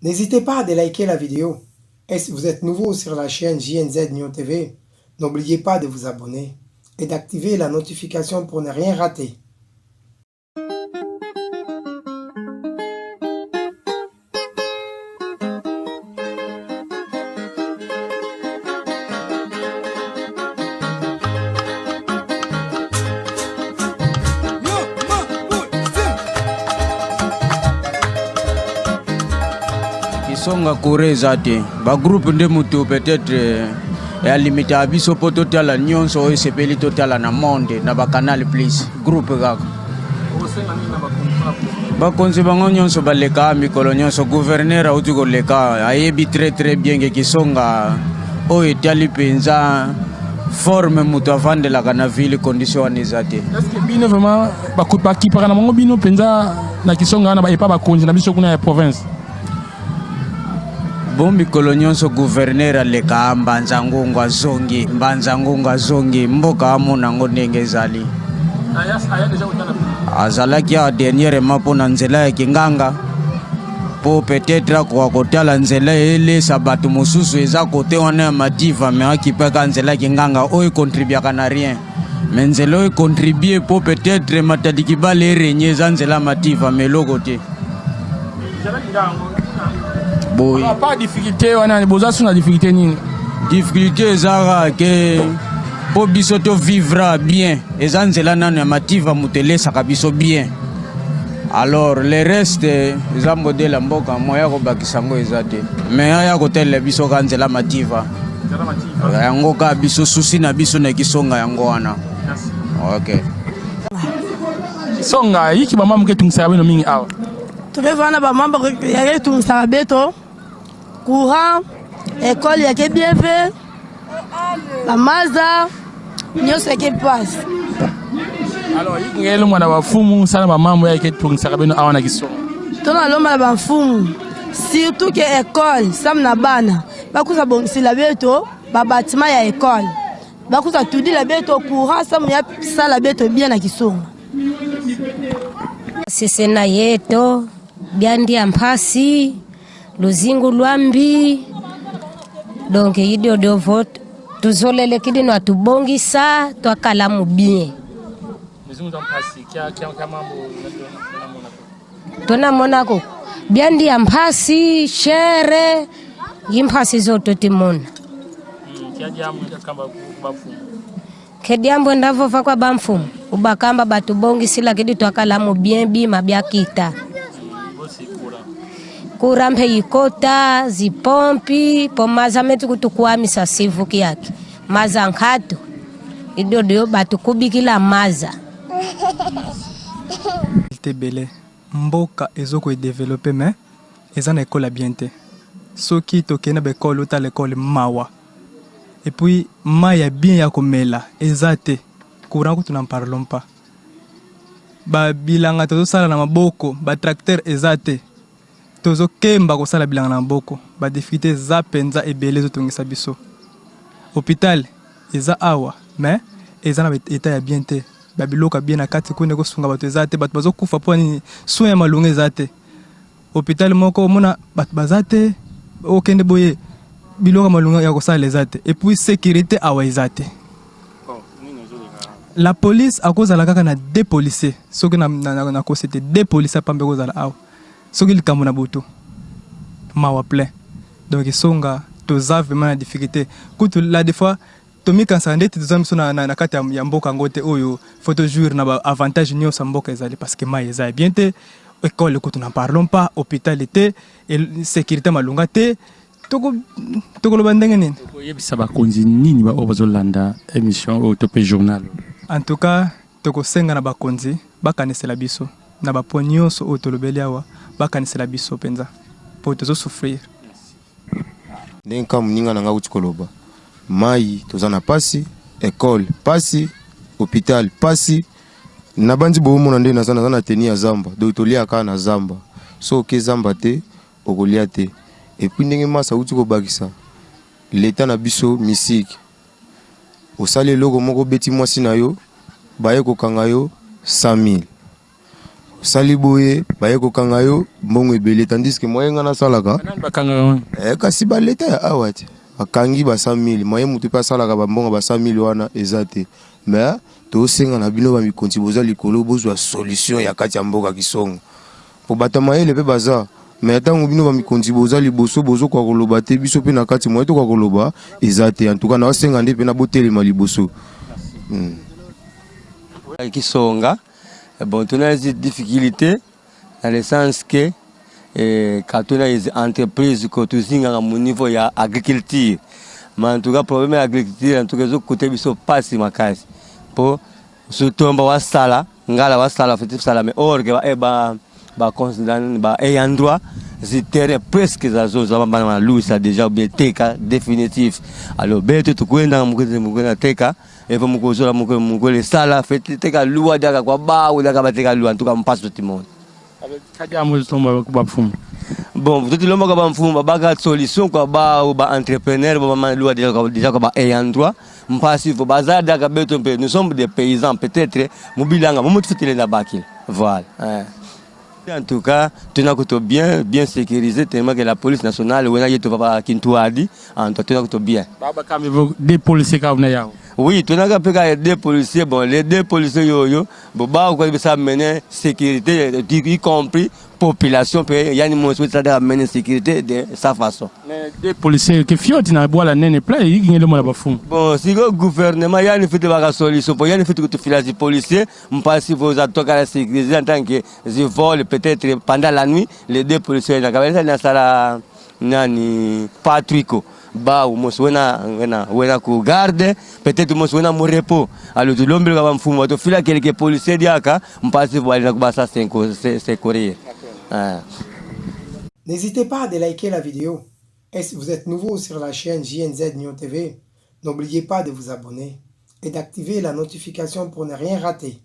N'hésitez pas de liker la vidéo. Et si vous êtes nouveau sur la chaîne JNZ Nyon TV, n'oubliez pas de vous abonner et d'activer la notification pour ne rien rater. Kisonga courant eza te bagroupe nde moto peut-être eh, alimitaka biso mpo totala nyonso oyo esepeli totala na monde na bacanal plus groupe kaka bakonzi bango nyonso baleka mikolo nyonso gouverneur auti koleka ayebi très très bien ke kisonga oyo etali mpenza forme moto avandelaka na ville condition wana eza te bino vraiment bakipaka na bango bino mpenza na kisonga wana epa bakonzi na biso kuna ya province Bo mikolo nyonso gouverneur aleka mbanza ngungu azongi mbanza ngungu azongi mboka amona yango ndenge ezali azalaki awa dernièrement mpo na nzela ya kinganga mpo peut-être akoka kotala nzela elesa bato mosusu eza kote wana ya madiva me akipaka nzela ya kinganga oyo ekontribiaka na rien me nzela oyo ekontribue mpo peut-être matadi kibala erenye eza nzela ya mativa me eloko te boye ah, pas difficulté wana boza su na difficulté nini difficulté ezaka ke mpo biso to vivre bien eza nzela nano ya mativa moto elesaka biso bien alors le reste eza modele ya mboka moya kobakisa yango eza te mais aya kotalela biso ka nzela mativa yango ka biso susi na biso na kisonga yango wana ok Songa yiki ba mambo ketungisaka bino mingi awa. Tokevana ba mambo ya ketungisaka beto courant école yake bien fait ba maza nyonso yake pasi. Alors yiki ngelo mwana ba fumu sala ba mambo yake tungisaka bino awa na Kisonga. Tona lomba na ba mfumu surtout que école sam na bana bakuza bongisela beto ba bâtiment ya école bakuza tudila beto courant samu ya sala beto bien na kisonga sese na yeto byandia mphasi luzingu lwambi donc idiodovo tuzolele kidino atubongisa twakala mu bien tonamonako byandia mphasi shere imphasi zoto timona Kediambo ndavova kwa bamfumu ubakamba batubongisila kidi twakalamu bien bima byakita kura mphe yikota zipompi po maza metu kutukwamisa sivuki yake maza nkhatu idodoyo batukubikila maza ebele mboka ezo ko developper mais eza na ecole ya bien te soki tokei na ba ecole otala ecole mawa et puis mayi ya bien ya komela eza te courant kutu n'en parlons pas ba bilanga tozosala na maboko ba tracteur eza te tozokemba kosala bilanga na maboko ba difficulté eza mpenza ebele ezotungisa biso hôpital eza awa mais eza na etat ya bien te ba biloko ya bien na kati kuna ekosunga bato eza te bato bazokufa mpo nini soin ya malonga eza te Hopital moko omona bato baza te okende boye biloko ya malonga ya kosala eza te et puis sécurité awa eza te la police akozala kaka na deux policiers soki nakosi na, na, na te deux policiers pambe ekozala awa soki likambo na butu mawa plein donc esonga toza vraiment na difficulté kutu la des fois Tomikanisaka ndeti toza biso na, na, na kati ya mboka yango te oyo faut to jouir na ba avantage nyonso ya mboka ezali parce que mai eza ya bien te école kutu n'en parlons pas hôpital te sécurité malonga te tokoloba ndenge nini tokoyebisa bakonzi nini baoyo bazolanda émission oyo to mpe journal en tout cas tokosenga na bakonzi bakanisela biso na bapoint nyonso oyo tolobeli awa bakanisela biso mpenza mpo tozosouffrir Ndenge kaka moninga na ngai auti koloba, mayi toza na pasi, ecole pasi, hopital pasi. Nabanzi bomona nde naza naza na tenue ya zamba, donc toliaka kaka na zamba. Soki oke zamba te okolia te. Et puis ndenge masa auti kobakisa l'etat na biso misiki osali eloko moko obeti mwasi na yo baye kokanga yo 100 000. Osali boye, baye kokanga yo, mbongo ebele, tandis que moyen nga nasalaka. Nani bakangaka wana? Eh, kasi ba leta ya awa te bakangi ba 100 000. Moyen motu mpe asalaka bambongo ba 100 000 wana eza te. Mais tosenga na bino bamikonzi boza likolo, bozwa solution ya kati ya mboka Kisongo, po bato ya mayele mpe baza. Mais ntango bino bamikonzi boza liboso, bozokoka koloba te, biso mpe na kati moye tokoka koloba eza te. En tout cas, naosenga nde mpe na botelema liboso. Kisonga, bon, tuna des difficultés dans le sens que katuna les entreprises ko tuzingaka mu niveau ya agriculture. Mais en tout cas, problème ya agriculture, en tout cas, ezokote biso pasi makasi, po sutomba wasala ngala wasala feti sala, mais or ke ba eh, ba ba ba ayant droit zi terrain presque zazo za bana na lusa déjà ou bien teka définitif. Alors beto tukwenda mukwenda teka epo mukozola mukole sala feti teka luwa daka kwa bawu daka bateka luwa. En tout cas, mpaso timon. Kadiamo tomba bapfumu. Bon, tutilomba ba mfumu babaka solution kwa ba ba entrepreneur ba ba luwa déjà kwa ba ayant droit. Mpasi fo baza daka beto mpe nous sommes des paysans, peut-être mubilanga mumutufutile na bakila, voilà, hein. En tout cas, tuna bien, bien sécurisé, tellement que la police nationale, wena yetu papa Kintuadi, en tout cas, tuna bien. Baba kame des policiers ka una yao. Oui, tuna ka deux policiers, bon, les deux policiers yo yo, bon, bah, quoi, ça mener sécurité, y compris population, puis il y a une ça doit mener sécurité de sa façon. Mais deux policiers ke fioti na bwala nene pla yingele mona bafumu. Bon, si le gouvernement, il y a une fête de solution, il y a une fête que tu files les policiers, mpasi vous atoka la sécurité en tant que je vole peut-être pendant la nuit, les deux policiers, na sala nani Patrico ba mosi wena wena wena ku garde, peut-être mosi wena mu repos. Alors tulombela ba mfumu batofila quelques policiers diaka mpasi balina kubasa secourir, ah. N'hésitez pas à liker la vidéo. Et si vous êtes nouveau sur la chaîne JNZ Nyon TV, n'oubliez pas de vous abonner et d'activer la notification pour ne rien rater.